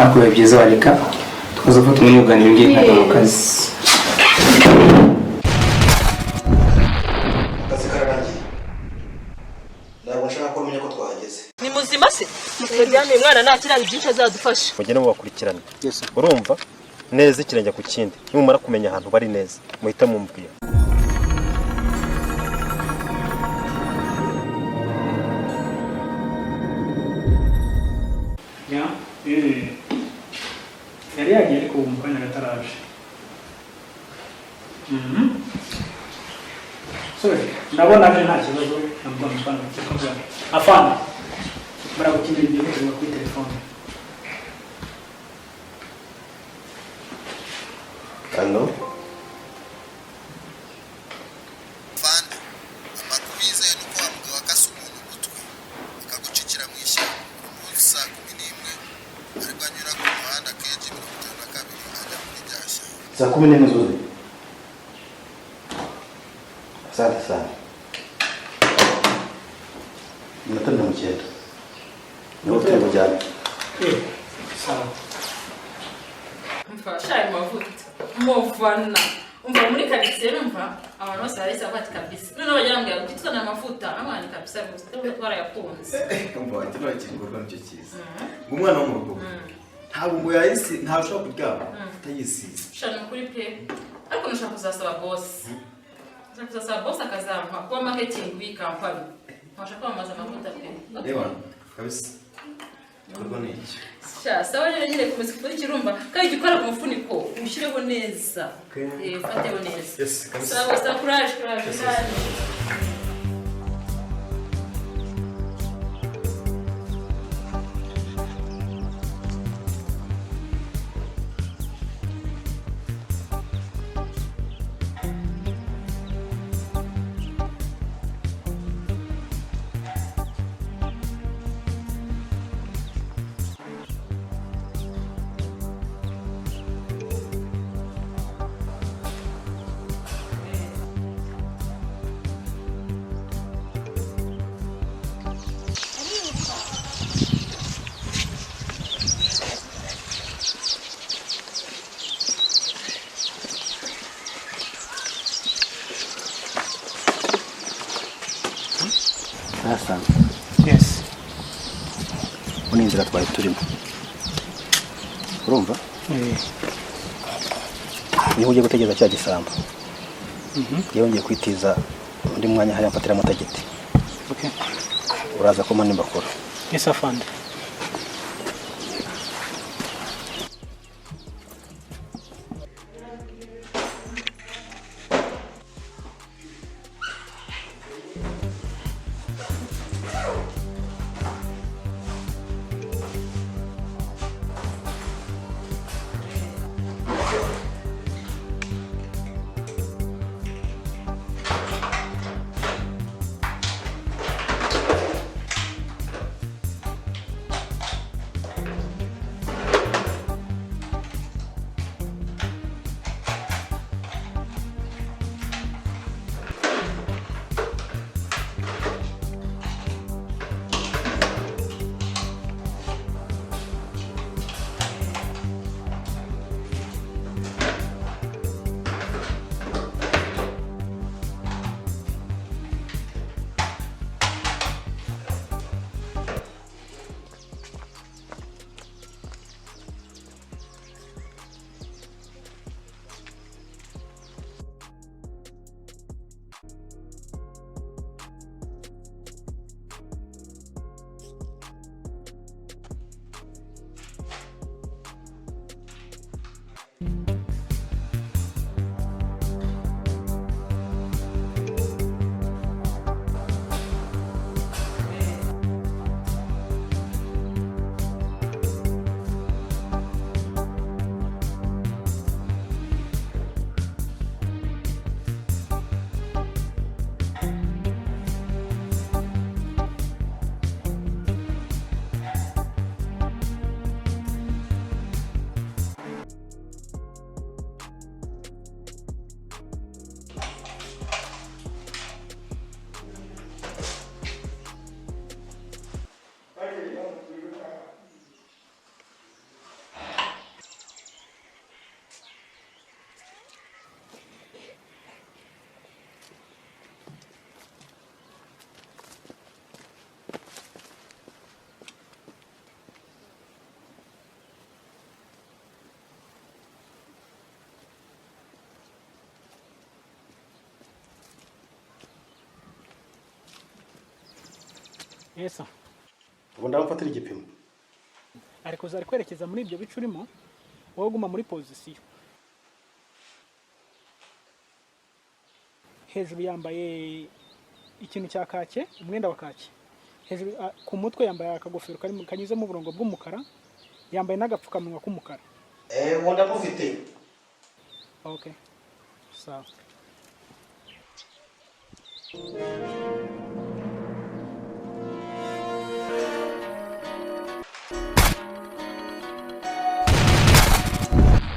Ariko biba byiza wareka tukaza gufata umwanya uganira, ngiye nkajya mu kazi. Akazi kararangiye, ntabwo nshaka ko umenya ko twahageze. Ni muzima se? Mutaryamiye umwana nta kirari byinshi azadufasha. Mugende mubakurikirane, urumva neza, ikirenge ku kindi. Nimumara kumenya ahantu bari neza, muhita mumbwira. Ya, yari yagiye ariko ubu mu kanya gataraje. Sorry, ndabona aje, nta kibazo, nabwo amafaranga kuvugana. Afana, baragukenera byihutirwa kuri telefone. Hano. Fande, amakuru yizeye ni uko wa mugabo akase umuntu ugutwi akagucikira mu ishyamba buri munsi saa 11, ariko anyura ku muhanda keji 52 ajya muri rya shyamba. Saa 11 zuzuye. Asante sana. Iminota 90 niho turi bujyane. Sawa. Umva shayi mavuta muvana, umva muri karitsiye, numva abantu bose barahise bavuga ati kabisa. Noneho bagira ngo yagutwe amavuta amwana kabisa rwose twarayakunze. Umva, kino gikorwa nicyo cyiza, ngo umwana wo mu rugo ntabwo ngo yayisi, ntabwo ushobora kuryama utayisize. Sha, ni ukuri pe, ariko nashaka kuzasaba boss, nashaka kuzasaba boss akazampa kuba marketing w'iyi kampani, nkabasha kwamamaza amavuta pe. Reba kabisa, igikorwa ni iki. Sha, sawa rero nyine, komeza upfundikire, urumva, kandi jya ukora ku mufuniko ushyireho neza. Okay. Eh, ufateho neza. Yes, kabisa. Sawa sawa, courage, courage. Yes. Courage. Sasa. Yes. Ubu ni inzira twari turimo, urumva? Eh. Niho ugiye gutegereza cya gisambo. Yewe, ngiye kwitiza undi mwanya hariya mfatiramo tagiti. Okay. Uraza kumpa nimbakora. Yes, afande. Yes. Ubu ndamufatira igipimo. Ariko uzari kwerekeza muri ibyo bice urimo, wowe guma muri pozisiyo. Hejuru yambaye ikintu cya kake, umwenda wa kake. Hejuru ku mutwe yambaye akagofero kanyuzemo uburongo bw'umukara, yambaye n'agapfukamunwa k'umukara. Ubu ndamufite. Okay. Sawa.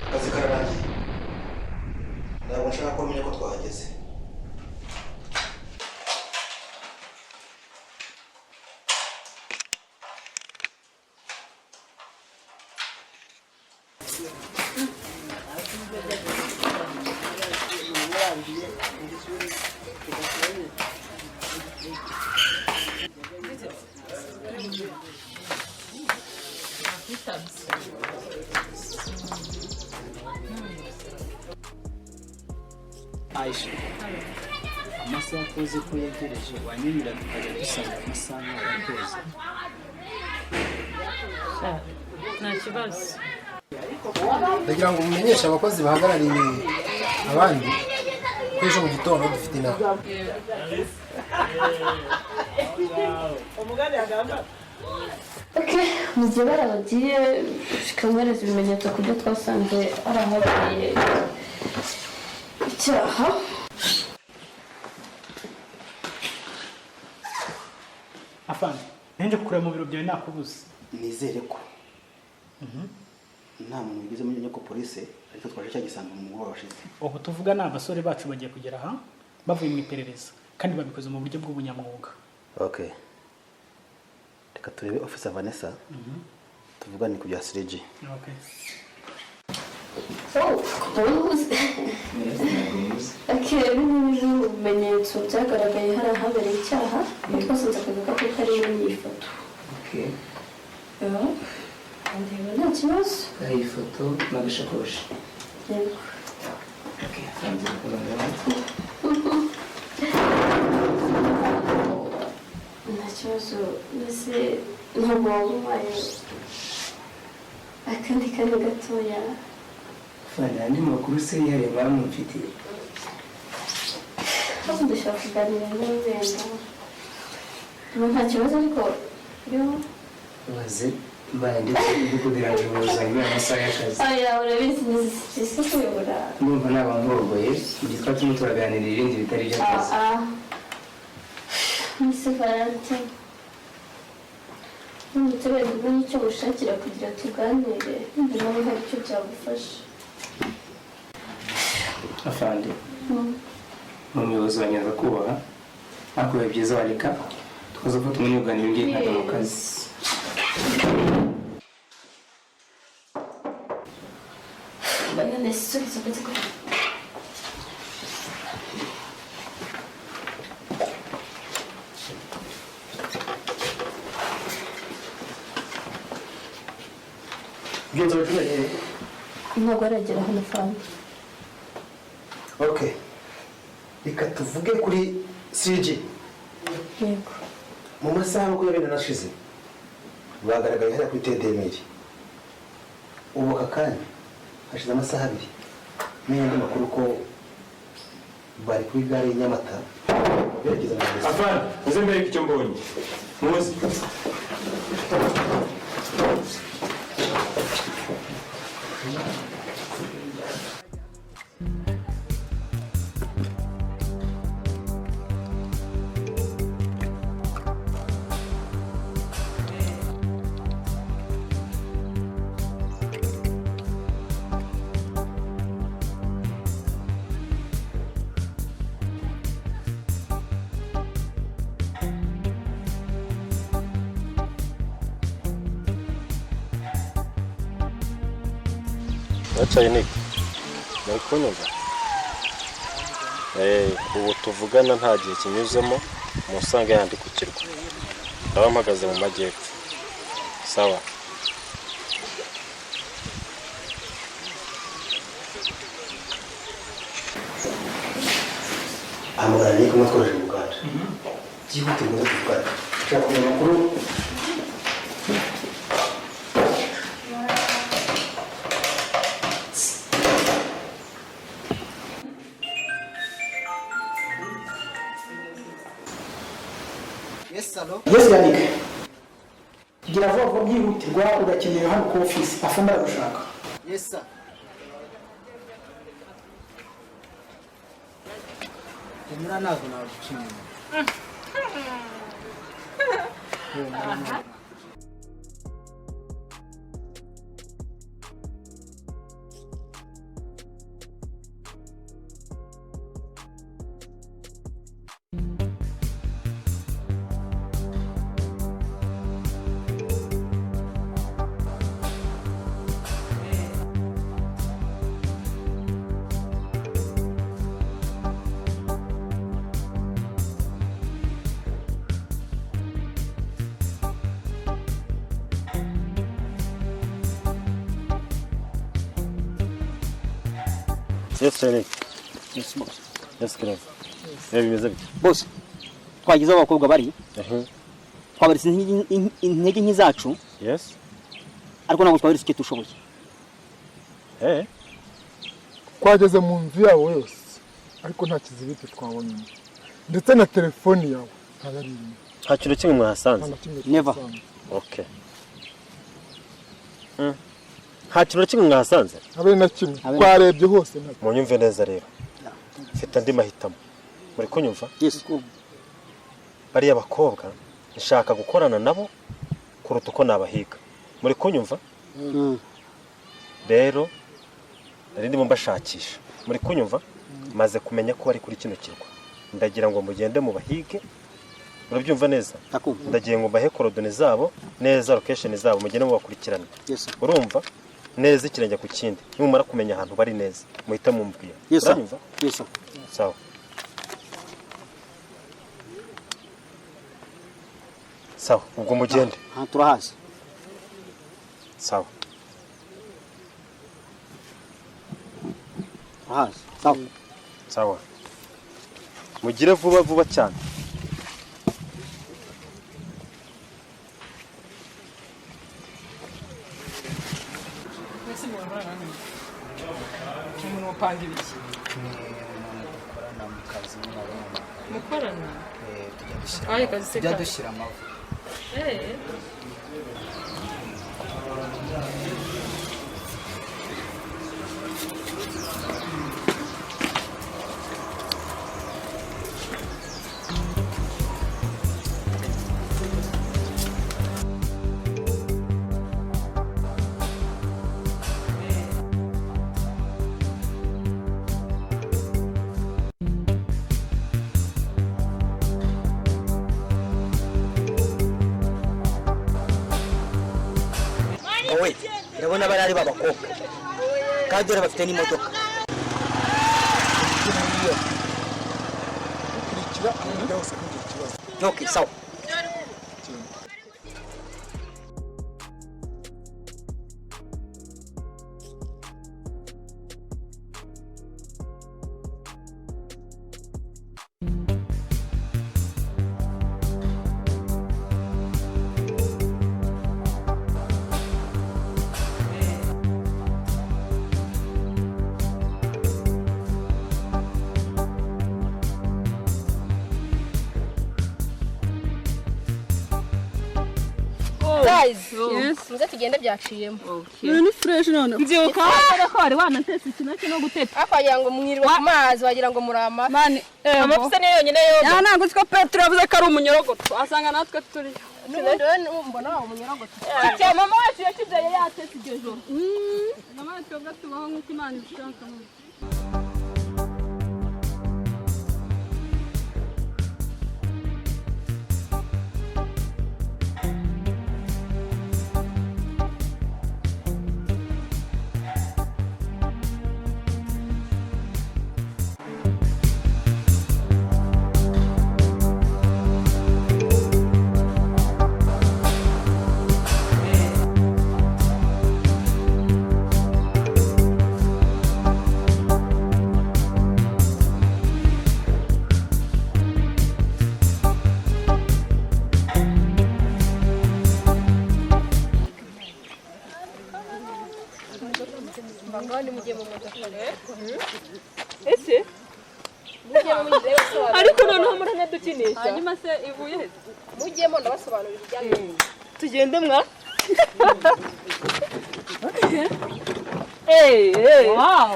Akazi kararangiye. Ntabwo nshaka ko umenya ko twahageze. Aisha, amasaha akoze ko yegereje, wanyemera tukajya dusanga amasaha nk'abakoze? Nta kibazo. Ndagira ngo mumenyeshe abakozi bahagarariye abandi ko ejo mu gitondo dufite inama. Okay, mu gihe barabagiye tukamwereza ibimenyetso ku byo twasanze ari ahabereye icyaha. Afande, nje kukureba mu biro byawe nakubuze. Nizere ko nta muntu wigeze amenya ko polisi ariko twaje cya gisambo mu mugoroba washize. Ubu tuvuga ni abasore bacu bagiye kugera aha bavuye mu iperereza kandi babikoze mu buryo bw'ubunyamwuga. Okay. Reka turebe Officer Vanessa tuvugane ku bya 3G. Okay. Oh, ubuze. Okay, bimwe mu bimenyetso byagaragaye hari ahabereye icyaha, twasanze aka gakapu karimo n'iyi foto. Okay. Yeah. Ndeba nta kibazo. Iyi foto n'agashakoshi. Yego. Okay, afande, urabona. Nta kibazo, mbese ntabwo waba ubaye akandi kanya gatoya. Afande, andi makuru se yihariye mwaba mumfitiye? Ahubwo ndashaka kuganira nawe wenda. Ubu nta kibazo ariko yo. Maze mbaye ndetse ndikudiranje ubuzima amasaha y'akazi. Oya, urabizi ni si kuyobora. Ndumva naba nkurogoye mu gihe twari turimo turaganira ibindi bitari iby'akazi. Miss Valentine, nturamutse wenda umenye icyo mushakira kugira tuganire, wenda nawe hari icyo byagufasha. Afande, ni umuyobozi wa nyaza kubaha, ariko biba byiza wareka tukaza gufata umwanya uganira ngiye nkajya mu kazi. Bayonesi, subiza agatsiko. Mugenzi wacu yagiye. Ntabwo aragera hano afande. Okay. Reka tuvuge kuri 3G. Yego. Mu masaha 24 ashize bagaragaye hariya kuri TDMR. Ubu aka kanya hashize amasaha 2 n'ayandi makuru ko bari kuri gare ya Nyamata berekeza mu Bugesera. Afande, uze mbereke icyo mbonye. Muze. Bacaye muri kunyumva. Ubu tuvugana nta gihe kinyuzemo musange yandi ku kirwa. Ndaba mpagaze mu majyepfo. Sawa. Hamagara Nick umwe twohereje mu Uganda. Byihutirwa ngo tuvugane. Ushaka kumenya amakuru. Yes, hello. Yes, Yannick. Gira vuba vuba byihutirwa, urakenewe hano ku office, afande aragushaka. Yes, sir. Humura, ntabwo naguca inyuma. Humura ntabwo. Yes, Eric. Yes, boss. Yes, Clave. Reba bimeze bite? Boss, twagize aho abakobwa bari, twabaretse intege nke zacu. Yes. Ariko ntabwo twaberetse icyo dushoboye. Eh. Twageze mu nzu yabo yose, ariko nta kizibiti twabonyemo, ndetse na telefoni yawe ntayari irimo. Nta kintu kimwe mwahasanze? Nta na kimwe. Never. Twahasanze. Okay. Nta kintu na kimwe mwahasanze? Habe na kimwe. Habe na- Twarebye hose, nta. Munyumve neza rero. Mfite andi mahitamo. Muri kunyumva? Yes. Bariya bakobwa nshaka gukorana nabo kuruta uko nabahiga. Muri kunyumva? Rero nari ndimo mbashakisha. Muri kunyumva? Maze kumenya ko bari kuri kino kirwa. Ndagira ngo mugende mubahige. Murabyumva neza? Ndakumva. Ndagiye ngo mbahe coordonnées zabo neza, location zabo, mugende mubakurikirana. Yes, sir. Urumva? Neza, ikirenge ku kindi. Nimumara kumenya ahantu bari neza, muhita mumbwira. Yes, sir. Uranyumva? Yes, sir. Sawa. Sawa, ubwo mugende. Aha turahazi. Sawa. Turahazi. Sawa. Sawa. Mugire vuba vuba cyane. Mbese murabona nani? Umuntu upanga ibiki? Dukorana mu kazi murabona. Mukorana? Tujya dushyira Aye, kazi se tujya ka- dushyira amavu. Eh. Wowe ndabona bari ari b'abakobwa, kandi dore bafite n'imodoka. Ukurikira aho ujya hose, ntugire ikibazo. Okay, sawa. Guys, muze tugende, byaciyemo. Ibintu ni fresh none. Nzibuka ko wari wanatetse ikintu no guteta. Ariko wagira ngo mwiriwe ku mazi, wagira ngo muri amafi. Mani, Amafi se niyo yonyine yoga. Ya, ntabwo uzi ko Petero yavuze ko ari umunyorogoto. Wasanga natwe turi. N'ubundi wowe mbona waba umunyorogoto. Icyo mama wacu yakibyaye yatetse iryo joro. Mama wacu twebwe tubaho nk'uko Imana ibishaka. Ngaho nimujye mu modoka. Ese Mujyemo ndabasobanurira. Ariko noneho muranadukinisha. Hanyuma se ivuye he? Mujyemo ndabasobanurira ibyanyu. Tugende mwa. Hey, hey. Wow.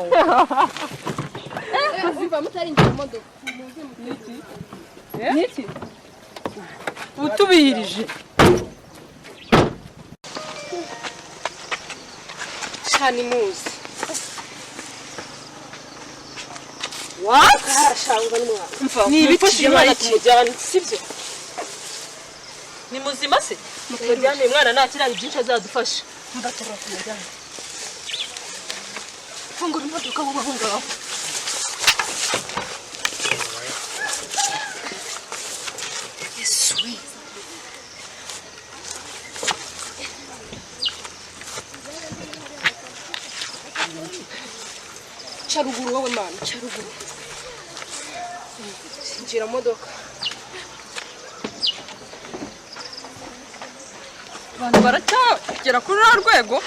Umva mutarinjira mu modoka. Muze muteke. Niki? Utubihirije. Shani muzi. What? Harashangwa n'umwana. Mva, Ni ibiki mufashe uyu mwana iki? tumujyane, sibyo? Ni muzima se? Tumujyane uyu mwana nta kirari byinshi azadufasha. Mva turora tumujyane. Fungura imodoka wowe aho ngaho. Yesu we. Ca ruguru wowe mana, ca ruguru. Injira mu modoka. Abantu baracyagera kuri ruriya rwego.